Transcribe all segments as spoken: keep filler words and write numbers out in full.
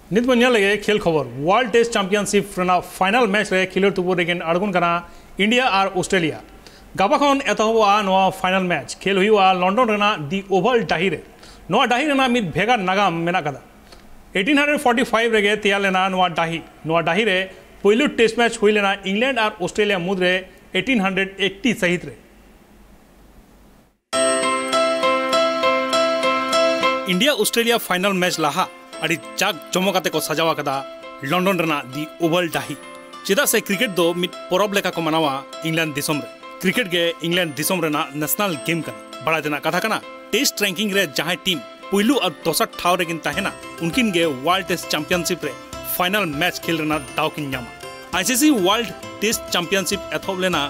ᱱᱤᱛ ᱵᱚᱱ ᱧᱮᱞ ᱞᱮᱜᱮ ᱠᱷᱮᱞ ᱠᱷᱚᱵᱚᱨ᱾ ᱣᱟᱨᱞᱰ ᱴᱮᱥᱴ ᱪᱟᱢᱯᱤᱭᱟᱱᱥᱤᱯ ᱨᱮᱱᱟᱜ ᱯᱷᱟᱭᱱᱟᱞ ᱢᱮᱪ ᱨᱮ ᱠᱷᱮᱞᱳᱰ ᱛᱩᱯᱩᱫ ᱨᱮᱠᱤᱱ ᱟᱬᱜᱚᱱ ᱠᱟᱱᱟ ᱤᱱᱰᱤᱭᱟ ᱟᱨ ᱚᱥᱴᱨᱮᱞᱤᱭᱟ᱾ ᱜᱟᱯᱟ ᱠᱷᱚᱱ ᱮᱛᱚᱦᱚᱵᱚᱜᱼᱟ ᱱᱚᱣᱟ ᱯᱷᱟᱭᱱᱟᱞ ᱢᱮᱪ᱾ ᱠᱷᱮᱞ ᱦᱩᱭᱩᱜᱼᱟ ᱞᱚᱱᱰᱚᱱ ᱨᱮᱱᱟᱜ ᱫᱤ ᱳᱵᱷᱟᱞ ᱰᱟᱹᱦᱤ ᱨᱮ᱾ ᱱᱚᱣᱟ ᱰᱟᱹᱦᱤ ᱨᱮᱱᱟᱜ ᱢᱤᱫ ᱵᱷᱮᱜᱟᱨ ᱱᱟᱜᱟᱢ ᱢᱮᱱᱟᱜ ᱠᱟᱫᱟ᱾ ᱮᱭᱤᱴᱤᱱ ᱦᱟᱱᱰᱨᱮᱰ ᱯᱷᱳᱨᱴᱤ ᱯᱷᱟᱭᱤᱵᱷ ᱨᱮᱜᱮ ᱛᱮᱭᱟᱨ ᱞᱮᱱᱟ ᱱᱚᱣᱟ ᱰᱟᱹᱦᱤ᱾ ᱱᱚᱣᱟ ᱰᱟᱹᱦᱤ ᱨᱮ ᱯᱳᱭᱞᱳ ᱴᱮᱥᱴ ᱢᱮᱪ ᱦᱩᱭ ᱞᱮᱱᱟ ᱤᱝᱞᱮᱱᱰ ᱟᱨ ᱚᱥᱴᱨᱮᱞᱤᱭᱟ ᱢᱩᱫᱽᱨᱮ ᱮᱭᱤᱴᱤᱱ ᱦᱟᱱᱰᱨᱮᱰ ᱮᱭᱤᱴᱤ ᱥᱟᱹᱦᱤᱛ ᱨᱮ᱾ ᱤᱱᱰᱤᱭᱟ ᱚᱥᱴᱨᱮᱞᱤᱭᱟ ᱯᱷᱟᱭᱱᱟᱞ ᱢᱮᱪ ᱞᱟᱦᱟ ᱟᱹᱰᱤ ᱡᱟᱠ ᱡᱚᱢᱚᱠ ᱟᱛᱮ ᱠᱚ ᱥᱟᱡᱟᱣ ᱟᱠᱟᱫᱟ ᱞᱚᱱᱰᱚᱱ ᱨᱮᱱᱟᱜ ᱫᱤ ᱳᱵᱷᱟᱞ ᱰᱟᱹᱦᱤ᱾ ᱪᱮᱫᱟᱜ ᱥᱮ ᱠᱨᱤᱠᱮᱴ ᱫᱚ ᱢᱤᱫ ᱯᱚᱨᱚᱵᱽ ᱞᱮᱠᱟ ᱠᱚ ᱢᱟᱱᱟᱣᱟ ᱤᱝᱞᱮᱱᱰ ᱫᱤᱥᱚᱢ ᱨᱮ᱾ ᱠᱨᱤᱠᱮᱴ ᱜᱮ ᱤᱝᱞᱮᱱᱰ ᱫᱤᱥᱚᱢ ᱨᱮᱱᱟᱜ ᱱᱮᱥᱱᱟᱞ ᱜᱮᱢ ᱠᱟᱱᱟ᱾ ᱵᱟᱲᱟᱭ ᱛᱮᱱᱟᱜ ᱠᱟᱛᱷᱟ ᱠᱟᱱᱟ, ᱴᱮᱥᱴ ᱨᱮᱝᱠᱤᱝ ᱨᱮ ᱡᱟᱦᱟᱸᱭ ᱴᱤᱢ ᱯᱩᱭᱞᱩ ᱟᱨ ᱫᱚᱥᱟᱨ ᱴᱷᱟᱶ ᱨᱮᱠᱤᱱ ᱛᱟᱦᱮᱱᱟ, ᱩᱱᱠᱤᱱ ᱜᱮ ᱣᱟᱨᱞᱰ ᱴᱮᱥᱴ ᱪᱟᱢᱯᱤᱭᱟᱱᱥᱤᱯ ᱨᱮ ᱯᱷᱟᱭᱱᱟᱞ ᱢᱮᱪ ᱠᱷᱮᱞ ᱨᱮᱱᱟᱜ ᱫᱟᱣ ᱠᱤᱱ ᱧᱟᱢᱟ᱾ ᱟᱭᱥᱤᱥᱤ ᱣᱟᱨᱞᱰ ᱴᱮᱥᱴ ᱪᱟᱢᱯᱤᱭᱟᱱᱥᱤᱯ ᱮᱛᱚᱦᱚᱵ ᱞᱮᱱᱟ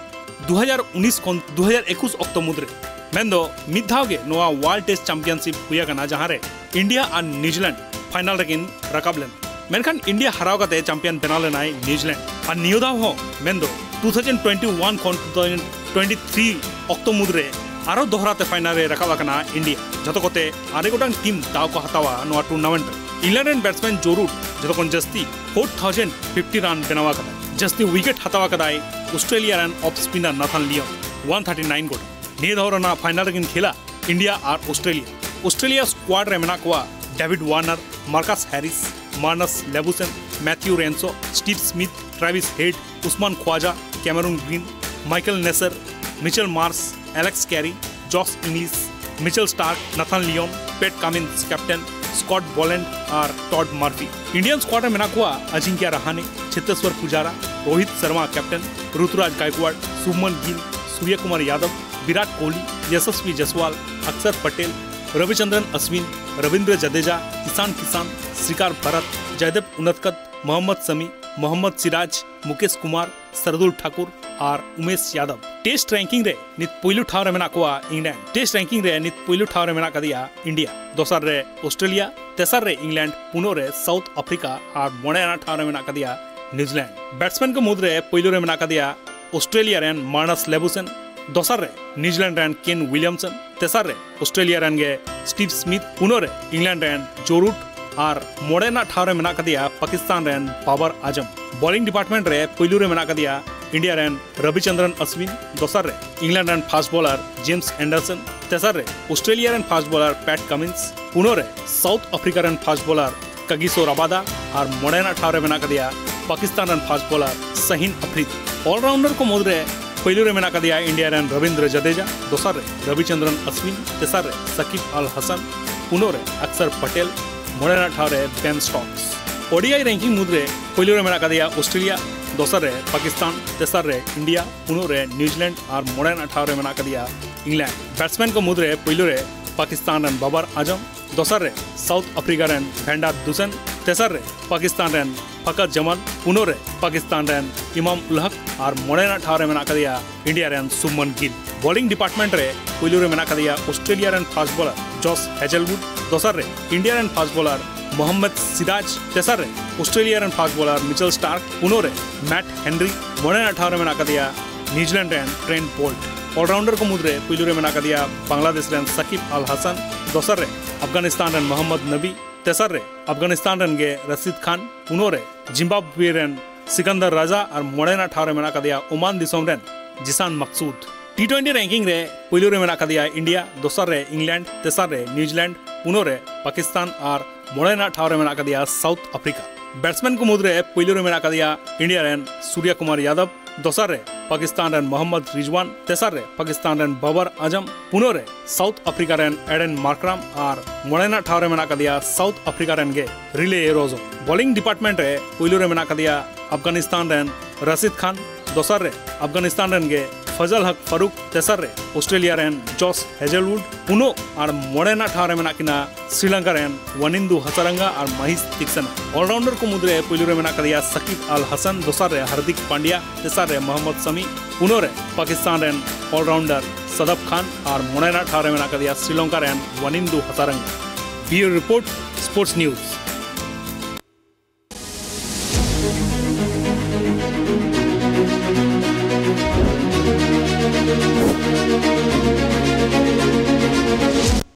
ᱫᱩ ᱦᱟᱡᱟᱨ ᱩᱱᱤᱥ ᱠᱷᱚᱱ ᱫᱩ ᱦᱟᱡᱟᱨ ᱮᱠᱩᱥ ᱚᱠᱛᱚ ᱢᱩᱫᱽᱨᱮ᱾ ᱢᱮᱱᱫᱚ ᱢᱤᱫ ᱫᱷᱟᱣ ᱜᱮ ᱱᱚᱣᱟ ᱣᱟᱨᱞᱰ ᱴᱮᱥᱴ ᱪᱟᱢᱯᱤᱭᱟᱱᱥᱤᱯ ᱦᱩᱭ ᱟᱠᱟᱱᱟ, ᱡᱟᱦᱟᱸ ᱨᱮ ᱤᱱᱰᱤᱭᱟ ᱟᱨ ᱱᱤᱭᱩᱡᱤᱞᱮᱱᱰ ᱯᱷᱟᱭᱱᱟᱞ ᱨᱮᱠᱤᱱ ᱨᱟᱠᱟᱵ ᱞᱮᱱᱟ᱾ ᱢᱮᱱᱠᱷᱟᱱ ᱤᱱᱰᱤᱭᱟ ᱦᱟᱨᱟᱣ ᱠᱟᱛᱮ ᱪᱟᱢᱯᱤᱭᱟᱱ ᱵᱮᱱᱟᱣ ᱞᱮᱱᱟᱭ ᱱᱤᱭᱩᱡᱤᱞᱮᱱᱰ᱾ ᱟᱨ ᱱᱤᱭᱟᱹ ᱫᱷᱟᱣ ᱦᱚᱸ, ᱢᱮᱱᱫᱚ ᱴᱩ ᱛᱷᱟᱣᱡᱮᱱᱰ ᱴᱩᱭᱮᱱᱴᱤ ᱣᱟᱱ ᱠᱷᱚᱱ ᱴᱩ ᱛᱷᱟᱣᱡᱮᱱᱰ ᱴᱩᱭᱮᱱᱴᱤ ᱛᱷᱨᱤ ᱚᱠᱛᱚ ᱢᱩᱫᱽᱨᱮ ᱟᱨᱚ ᱫᱚᱦᱲᱟ ᱛᱮ ᱯᱷᱟᱭᱱᱟᱞ ᱨᱮ ᱨᱟᱠᱟᱵ ᱟᱠᱟᱱᱟ ᱤᱱᱰᱤᱭᱟ᱾ ᱡᱷᱚᱛᱚ ᱠᱚᱛᱮ ᱟᱨᱮ ᱜᱚᱴᱟᱝ ᱴᱤᱢ ᱫᱟᱣ ᱠᱚ ᱦᱟᱛᱟᱣᱟ ᱱᱚᱣᱟ ᱴᱩᱨᱱᱟᱢᱮᱱᱴ ᱨᱮ᱾ ᱤᱝᱞᱮᱱᱰ ᱨᱮᱱ ᱵᱮᱴᱥᱢᱮᱱ ᱡᱳ ᱨᱩᱴ ᱡᱷᱚᱛᱚ ᱠᱷᱚᱱ ᱡᱟᱹᱥᱛᱤ ᱯᱷᱳᱨ ᱛᱷᱟᱣᱡᱮᱱᱰ ᱯᱷᱤᱯᱴᱤ ᱨᱟᱱ ᱵᱮᱱᱟᱣ ᱟᱠᱟᱫᱟᱭ᱾ ᱡᱟᱹᱥᱛᱤ ᱣᱤᱠᱮᱴ ᱦᱟᱛᱟᱣ ᱟᱠᱟᱫᱟᱭ ᱚᱥᱴᱨᱮᱞᱤᱭᱟ ᱨᱮᱱ off spinner Nathan Lyon, one thirty nine ᱜᱚᱴᱟᱝ᱾ ᱱᱤᱭᱟᱹ ᱫᱷᱟᱣ ᱨᱮᱱᱟᱜ ᱯᱷᱟᱭᱱᱟᱞ ᱨᱮᱠᱤᱱ ᱠᱷᱮᱞᱟ ᱤᱱᱰᱤᱭᱟ ᱟᱨ ᱚᱥᱴᱨᱮᱞᱤᱭᱟ᱾ ᱚᱥᱴᱨᱮᱞᱤᱭᱟ ᱥᱠᱳᱣᱟᱰ ᱨᱮ ᱢᱮᱱᱟᱜ ᱠᱚᱣᱟ ᱰᱮᱵᱷᱤᱰ Warner, Marcus Harris, Marnus Labuschagne, Matthew Renshaw, Steve Smith, Travis Head, Usman Khawaja, Cameron Green, Michael Neser, Mitchell Marsh, Alex Carey, Josh Inglis, Mitchell Starc, Nathan Lyon, Pat Cummins captain, Scott Boland ᱟᱨ Todd Murphy. Indian squad ᱨᱮ ᱢᱮᱱᱟᱜ ᱠᱚᱣᱟ ᱟᱡᱤᱝᱠᱭᱟ ᱨᱟᱦᱟᱱᱮ, ᱪᱷᱮᱛᱮᱥᱣᱚᱨ ᱯᱩᱡᱟᱨᱟ, ᱨᱳᱦᱤᱛ ᱥᱚᱨᱢᱟ captain, ᱨᱩᱛᱩᱨᱟᱡᱽ ᱜᱟᱭᱠᱣᱟᱰ, ᱥᱩᱵᱢᱚᱱ ᱜᱤᱞ, ᱥᱩᱨᱭᱟ ᱠᱩᱢᱟᱨ ᱭᱟᱫᱚᱵ, ᱵᱤᱨᱟᱴ ᱠᱳᱦᱞᱤ, ᱭᱟᱥᱟᱥᱣᱤ ᱡᱟᱥᱣᱟᱞ, ᱟᱠᱥᱟᱨ ᱯᱟᱴᱮᱞ, ᱨᱚᱵᱤᱪᱚᱱᱫᱨᱚᱱ ᱚᱥᱣᱤᱱ, ᱨᱚᱵᱤᱱᱫᱨᱚ ᱡᱟᱫᱮᱡᱟ, ᱤᱥᱟᱱ ᱠᱤᱥᱟᱱ, ᱥᱨᱤᱠᱟᱨ ᱵᱷᱟᱨᱚᱛ, ᱡᱚᱭᱫᱮᱵ ᱩᱱᱟᱫᱠᱚᱛ, ᱢᱚᱦᱚᱢᱢᱚᱫ ᱥᱟᱢᱤ, ᱢᱚᱦᱚᱢᱢᱚᱫ ᱥᱤᱨᱟᱡᱽ, ᱢᱩᱠᱮᱥ ᱠᱩᱢᱟᱨ, ᱥᱟᱨᱫᱩᱞ ᱴᱷᱟᱠᱩᱨ ᱟᱨ ᱩᱢᱮᱥ ᱭᱟᱫᱚᱵ᱾ Test ranking ᱨᱮ ᱱᱤᱛ ᱯᱩᱭᱞᱩ ᱴᱷᱟᱶ ᱨᱮ ᱢᱮᱱᱟᱜ ᱠᱚᱣᱟ ᱤᱝᱞᱮᱱᱰ᱾ ᱴᱮᱥᱴ ᱨᱮᱝᱠᱤᱝ ᱨᱮ ᱱᱤᱛ ᱯᱩᱭᱞᱩ ᱴᱷᱟᱶ ᱨᱮ ᱢᱮᱱᱟᱜ ᱟᱠᱟᱫᱮᱭᱟ ᱤᱱᱰᱤᱭᱟ, ᱫᱚᱥᱟᱨ ᱨᱮ ᱚᱥᱴᱨᱮᱞᱤᱭᱟ, ᱛᱮᱥᱟᱨ ᱨᱮ ᱤᱝᱞᱮᱱᱰ, ᱯᱩᱱᱟᱜ ᱨᱮ ᱥᱟᱣᱩᱛᱷ ᱟᱯᱷᱨᱤᱠᱟ ᱟᱨ ᱢᱚᱬᱮ ᱟᱱᱟᱜ ᱴᱷᱟᱶ ᱨᱮ ᱢᱮᱱᱟᱜ ᱟᱠᱟᱫᱮᱭᱟ ᱱᱤᱭᱩᱡᱤᱞᱮᱱᱰ᱾ ᱵᱮᱴᱥᱢᱮᱱ ᱠᱚ ᱢᱩᱫᱽᱨᱮ ᱯᱩᱭᱞᱩ ᱨᱮ ᱢᱮᱱᱟᱜ ᱟᱠᱟᱫᱮᱭᱟ ᱚᱥᱴᱨᱮᱞᱤᱭᱟ ᱨᱮᱱ ᱢᱟᱨᱱᱟᱥ ᱞᱮᱵᱩᱥᱮᱱ, ᱫᱚᱥᱟᱨ ᱨᱮ ᱱᱤᱭᱩᱡᱤᱞᱮᱱᱰ ᱨᱮᱱ ᱠᱮᱱ ᱩᱭᱞᱤᱭᱟᱢᱥᱚᱱ, ᱛᱮᱥᱟᱨ ᱨᱮ ᱚᱥᱴᱨᱮᱞᱤᱭᱟ ᱨᱮᱱ ᱜᱮ ᱥᱴᱤᱵᱷ ᱥᱢᱤᱛᱷ, ᱯᱩᱱᱟᱜ ᱨᱮ ᱤᱝᱞᱮᱱᱰ ᱨᱮᱱ ᱡᱳ ᱨᱩᱴ, ᱟᱨ ᱢᱚᱬᱮ ᱨᱮᱱᱟᱜ ᱴᱷᱟᱶ ᱨᱮ ᱢᱮᱱᱟᱜ ᱟᱠᱟᱫᱮᱭᱟ ᱯᱟᱠᱤᱥᱛᱟᱱ ᱨᱮᱱ ᱵᱟᱵᱟᱨ ᱟᱡᱚᱢ᱾ ᱵᱚᱞᱤᱝ ᱰᱤᱯᱟᱨᱴᱢᱮᱱᱴ ᱨᱮ ᱯᱩᱭᱞᱩ ᱨᱮ ᱢᱮᱱᱟᱜ ᱟᱠᱟᱫᱮᱭᱟ ᱤᱱᱰᱤᱭᱟ ᱨᱮᱱ ᱨᱚᱵᱤᱪᱚᱱᱫᱨᱚᱱ ᱚᱥᱣᱤᱱ, ᱫᱚᱥᱟᱨ ᱨᱮ ᱤᱝᱞᱮᱱᱰ ᱨᱮᱱ ᱯᱷᱟᱥᱴ ᱵᱚᱞᱟᱨ ᱡᱮᱢᱥ ᱮᱱᱰᱟᱨᱥᱚᱱ, ᱛᱮᱥᱟᱨ ᱨᱮ ᱚᱥᱴᱨᱮᱞᱤᱭᱟ ᱨᱮᱱ ᱯᱷᱟᱥᱴ ᱵᱚᱞᱟᱨ ᱯᱮᱴ ᱠᱟᱢᱤᱱᱥ, ᱯᱩᱱᱚ ᱨᱮ ᱥᱟᱣᱩᱛᱷ ᱟᱯᱷᱨᱤᱠᱟ ᱨᱮᱱ ᱯᱷᱟᱥᱴ ᱵᱚᱞᱟᱨ ᱠᱟᱜᱤᱥᱳ ᱨᱟᱵᱟᱫᱟ ᱟᱨ ᱢᱚᱬᱮ ᱨᱮᱱᱟᱜ ᱴᱷᱟᱶ ᱨᱮ ᱢᱮᱱᱟᱜ ᱟᱠᱟᱫᱮᱭᱟ ᱯᱟᱠᱤᱥᱛᱟᱱ ᱨᱮᱱ ᱯᱷᱟᱥᱴ ᱵᱚᱞᱟᱨ ᱥᱟᱦᱤᱱ ᱟᱯᱷᱨᱤᱫᱤ᱾ ᱚᱞᱨᱟᱣᱩᱱᱰᱟᱨ ᱠᱚ ᱢᱩᱫᱽᱨᱮ ᱯᱩᱭᱞᱩ ᱨᱮ ᱢᱮᱱᱟᱜ ᱟᱠᱟᱫᱮᱭᱟ ᱤᱱᱰᱤᱭᱟ ᱨᱮᱱ ᱨᱚᱵᱤᱱᱫᱨᱚ ᱡᱟᱫᱮᱡᱟ, ᱫᱚᱥᱟᱨ ᱨᱮ ᱨᱚᱵᱤᱪᱚᱱᱫᱨᱚᱱ ᱚᱥᱣᱤᱱ, ᱛᱮᱥᱟᱨ ᱨᱮ ᱥᱟᱠᱤᱵ ᱟᱞ ᱦᱟᱥᱟᱱ, ᱯᱩᱱᱚ ᱨᱮ ᱟᱠᱥᱟᱨ ᱯᱟᱴᱮᱞ, ᱢᱚᱬᱮ ᱨᱮᱱᱟᱜ ᱴᱷᱟᱶ ᱨᱮ ᱵᱮᱱ ᱥᱴᱚᱠᱥ᱾ ᱳᱰᱤᱟᱭ ᱨᱮᱝᱠᱤᱝ ᱢᱩᱫᱽᱨᱮ ᱯᱩᱭᱞᱩ ᱨᱮ ᱢᱮᱱᱟᱜ ᱟᱠᱟᱫᱮᱭᱟ ᱚᱥᱴᱨᱮᱞᱤᱭᱟ, ᱫᱚᱥᱟᱨ ᱨᱮ ᱯᱟᱠᱤᱥᱛᱟᱱ, ᱛᱮᱥᱟᱨ ᱨᱮ ᱤᱱᱰᱤᱭᱟ, ᱯᱩᱱᱚ ᱨᱮ ᱱᱤᱭᱩᱡᱤᱞᱮᱱᱰ ᱟᱨ ᱢᱚᱬᱮ ᱨᱮᱱᱟᱜ ᱴᱷᱟᱶ ᱨᱮ ᱢᱮᱱᱟᱜ ᱟᱠᱟᱫᱮᱭᱟ ᱤᱝᱞᱮᱱᱰ᱾ ᱵᱮᱴᱥᱢᱮᱱ ᱠᱚ ᱢᱩᱫᱽᱨᱮ ᱯᱩᱭᱞᱩ ᱨᱮ ᱯᱟᱠᱤᱥᱛᱟᱱ ᱨᱮᱱ ᱵᱟᱵᱟᱨ ᱟᱡᱚᱢ, ᱫᱚᱥᱟᱨ ᱨᱮ ᱥᱟᱣᱩᱛᱷ ᱟᱯᱷᱨᱤᱠᱟ ᱨᱮᱱ ᱵᱷᱮᱱᱰᱟᱨ ᱫᱩᱥᱮᱱ, ᱛᱮᱥᱟᱨ ᱨᱮ ᱯᱟᱠᱤᱥᱛᱟᱱ ᱨᱮᱱ ᱯᱷᱟᱠᱟᱨ ᱡᱟᱢᱟᱱ, ᱯᱩᱱᱚ ᱨᱮ ᱯᱟᱠᱤᱥᱛᱟᱱ ᱨᱮᱱ ᱤᱢᱟᱢ ᱩᱞ ᱦᱟᱠ ᱟᱨ ᱢᱚᱬᱮ ᱨᱮᱱᱟᱜ ᱴᱷᱟᱶ ᱨᱮ ᱢᱮᱱᱟᱜ ᱟᱠᱟᱫᱮᱭᱟ ᱤᱱᱰᱤᱭᱟ ᱨᱮᱱ ᱥᱩᱵᱢᱚᱱ ᱜᱤᱞ᱾ ᱵᱚᱞᱤᱝ ᱰᱤᱯᱟᱨᱴᱢᱮᱱᱴ ᱨᱮ ᱯᱩᱭᱞᱩ ᱨᱮ ᱢᱮᱱᱟᱜ ᱟᱠᱟᱫᱮᱭᱟ ᱚᱥᱴᱨᱮᱞᱤᱭᱟ ᱨᱮᱱ ᱯᱷᱟᱥᱴ ᱵᱚᱞᱟᱨ ᱡᱚᱥ ᱦᱮᱡᱮᱞᱣᱩᱰ, ᱫᱚᱥᱟᱨ ᱨᱮ ᱤᱱᱰᱤᱭᱟ ᱨᱮᱱ ᱯᱷᱟᱥᱴ ᱵᱚᱞᱟᱨ ᱢᱚᱦᱚᱢᱢᱚᱫ ᱥᱤᱨᱟᱡᱽ, ᱛᱮᱥᱟᱨ ᱨᱮ ᱚᱥᱴᱨᱮᱞᱤᱭᱟ ᱨᱮᱱ ᱯᱷᱟᱥᱴ ᱵᱚᱞᱟᱨ ᱢᱤᱪᱮᱞ ᱥᱴᱟᱨᱠ, ᱯᱩᱱᱚ ᱨᱮ ᱢᱮᱴ ᱦᱮᱱᱨᱤ, ᱢᱚᱬᱮ ᱨᱮᱱᱟᱜ ᱴᱷᱟᱶ ᱨᱮ ᱢᱮᱱᱟᱜ ᱟᱠᱟᱫᱮᱭᱟ ᱱᱤᱭᱩᱡᱤᱞᱮᱱᱰ ᱨᱮᱱ ᱴᱨᱮᱱᱴ ᱵᱳᱞᱴ᱾ ᱚᱞᱨᱟᱣᱩᱱᱰᱟᱨ ᱠᱚ ᱢᱩᱫᱽᱨᱮ ᱯᱩᱭᱞᱩ ᱨᱮ ᱢᱮᱱᱟᱜ ᱟᱠᱟᱫᱮᱭᱟ ᱵᱟᱝᱞᱟᱫᱮᱥ ᱨᱮᱱ ᱥᱟᱠᱤᱵ ᱟᱞ ᱦᱟᱥᱟᱱ, ᱫᱚᱥᱟᱨ ᱨᱮ ᱟᱯᱜᱟᱱᱤᱥᱛᱟᱱ ᱨᱮᱱ ᱢᱚᱦᱚᱢᱢᱚᱫ ᱱᱟᱵᱤ, ᱛᱮᱥᱟᱨ ᱨᱮ ᱟᱯᱜᱟᱱᱤᱥᱛᱟᱱ ᱨᱮᱱ ᱜᱮ ᱨᱟᱥᱤᱫ ᱠᱷᱟᱱ, ᱯᱩᱱᱚ ᱨᱮ ᱡᱤᱢᱵᱟᱵᱣᱮ ᱨᱮᱱ ᱥᱤᱠᱟᱱᱫᱟᱨ ᱨᱟᱡᱟ ᱟᱨ ᱢᱚᱬᱮ ᱨᱮᱱᱟᱜ ᱴᱷᱟᱶ ᱨᱮ ᱢᱮᱱᱟᱜ ᱟᱠᱟᱫᱮᱭᱟ ᱳᱢᱟᱱ ᱫᱤᱥᱚᱢ ᱨᱮᱱ ᱡᱤᱥᱟᱱ ᱢᱟᱠᱥᱩᱫ᱾ ᱴᱤ ᱴᱩᱭᱮᱱᱴᱤ ᱨᱮᱝᱠᱤᱝ ᱨᱮ ᱯᱩᱭᱞᱩ ᱨᱮ ᱢᱮᱱᱟᱜ ᱟᱠᱟᱫᱮᱭᱟ ᱤᱱᱰᱤᱭᱟ, ᱫᱚᱥᱟᱨ ᱨᱮ ᱤᱝᱞᱮᱱᱰ, ᱛᱮᱥᱟᱨ ᱨᱮ ᱱᱤᱭᱩᱡᱤᱞᱮᱱᱰ, ᱯᱩᱱᱚ ᱨᱮ ᱯᱟᱠᱤᱥᱛᱟᱱ ᱟᱨ ᱢᱚᱬᱮ ᱨᱮᱱᱟᱜ ᱴᱷᱟᱶ ᱨᱮ ᱢᱮᱱᱟᱜ ᱟᱠᱟᱫᱮᱭᱟ ᱥᱟᱣᱩᱛᱷ ᱟᱯᱷᱨᱤᱠᱟ᱾ ᱵᱮᱴᱥᱢᱮᱱ ᱠᱚ ᱢᱩᱫᱽᱨᱮ ᱯᱩᱭᱞᱩ ᱨᱮ ᱢᱮᱱᱟᱜ ᱟᱠᱟᱫᱮᱭᱟ ᱤᱱᱰᱤᱭᱟ ᱨᱮᱱ ᱥᱩᱨᱭᱟ ᱠᱩᱢᱟᱨ ᱭᱟᱫᱚᱵ, ᱫᱚᱥᱟᱨ ᱨᱮ ᱯᱟᱠᱤᱥᱛᱟᱱ ᱨᱮᱱ ᱢᱚᱦᱚᱢᱢᱚᱫ ᱨᱤᱡᱣᱟᱱ, ᱛᱮᱥᱟᱨ ᱨᱮ ᱯᱟᱠᱤᱥᱛᱟᱱ ᱨᱮᱱ ᱵᱟᱵᱟᱨ ᱟᱡᱚᱢ, ᱯᱩᱱᱚ ᱨᱮ ᱥᱟᱣᱩᱛᱷ ᱟᱯᱷᱨᱤᱠᱟ ᱨᱮᱱ ᱮᱰᱮᱱ ᱢᱟᱨᱠᱨᱟᱢ ᱟᱨ ᱢᱚᱬᱮ ᱨᱮᱱᱟᱜ ᱴᱷᱟᱶ ᱨᱮ ᱢᱮᱱᱟᱜ ᱟᱠᱟᱫᱮᱭᱟ ᱥᱟᱣᱩᱛᱷ ᱟᱯᱷᱨᱤᱠᱟ ᱨᱮᱱ ᱜᱮ ᱨᱤᱞᱮ ᱨᱳᱡᱳ᱾ ᱵᱚᱞᱤᱝ ᱰᱤᱯᱟᱨᱴᱢᱮᱱᱴ ᱨᱮ ᱯᱩᱭᱞᱩ ᱨᱮ ᱢᱮᱱᱟᱜ ᱟᱠᱟᱫᱮᱭᱟ ᱟᱯᱜᱟᱱᱤᱥᱛᱟᱱ ᱨᱮᱱ ᱨᱟᱥᱤᱫ ᱠᱷᱟᱱ, ᱫᱚᱥᱟᱨ ᱨᱮ ᱟᱯᱜᱟᱱᱤᱥᱛᱟᱱ ᱨᱮᱱ ᱜᱮ ᱯᱷᱟᱡᱟᱞ ᱦᱟᱠ ᱯᱷᱟᱨᱩᱠ, ᱛᱮᱥᱟᱨ ᱨᱮ ᱚᱥᱴᱨᱮᱞᱤᱭᱟ ᱨᱮᱱ ᱡᱚᱥ ᱦᱮᱡᱮᱞᱣᱩᱰ, ᱯᱩᱱᱚ ᱟᱨ ᱢᱚᱬᱮ ᱨᱮᱱᱟᱜ ᱴᱷᱟᱶ ᱨᱮ ᱢᱮᱱᱟᱜ ᱠᱤᱱᱟ ᱥᱨᱤᱞᱚᱝᱠᱟ ᱨᱮᱱ ᱣᱟᱱᱤᱱᱫᱩ ᱦᱟᱥᱟᱨᱟᱝᱜᱟ ᱟᱨ ᱢᱟᱦᱤᱥ ᱛᱤᱠᱥᱟᱱᱟ᱾ ᱚᱞᱨᱟᱣᱩᱱᱰᱟᱨ ᱠᱚ ᱢᱩᱫᱽᱨᱮ ᱯᱩᱭᱞᱩ ᱨᱮ ᱢᱮᱱᱟᱜ ᱟᱠᱟᱫᱮᱭᱟ ᱥᱟᱠᱤᱵ ᱟᱞ ᱦᱟᱥᱟᱱ, ᱫᱚᱥᱟᱨ ᱨᱮ ᱦᱟᱨᱫᱤᱠ ᱯᱟᱱᱰᱭᱟ, ᱛᱮᱥᱟᱨ ᱨᱮ ᱢᱚᱦᱚᱢᱢᱚᱫ ᱥᱟᱢᱤ, ᱯᱩᱱᱚ ᱨᱮ ᱯᱟᱠᱤᱥᱛᱟᱱ ᱨᱮᱱ ᱚᱞᱨᱟᱣᱩᱱᱰᱟᱨ ᱥᱟᱫᱟᱵ ᱠᱷᱟᱱ ᱟᱨ ᱢᱚᱬᱮ ᱨᱮᱱᱟᱜ ᱴᱷᱟᱶ ᱨᱮ ᱢᱮᱱᱟᱜ ᱟᱠᱟᱫᱮᱭᱟ ᱥᱨᱤᱞᱚᱝᱠᱟ ᱨᱮᱱ ᱣᱟᱱᱤᱱᱫᱩ ᱦᱟᱥᱟᱨᱟᱝᱜᱟ᱾ ᱵᱤᱭᱩᱨᱳ ᱨᱤᱯᱳᱨᱴ, ᱥᱯᱳᱨᱴᱥ ᱱᱤᱭᱩᱡᱽ᱾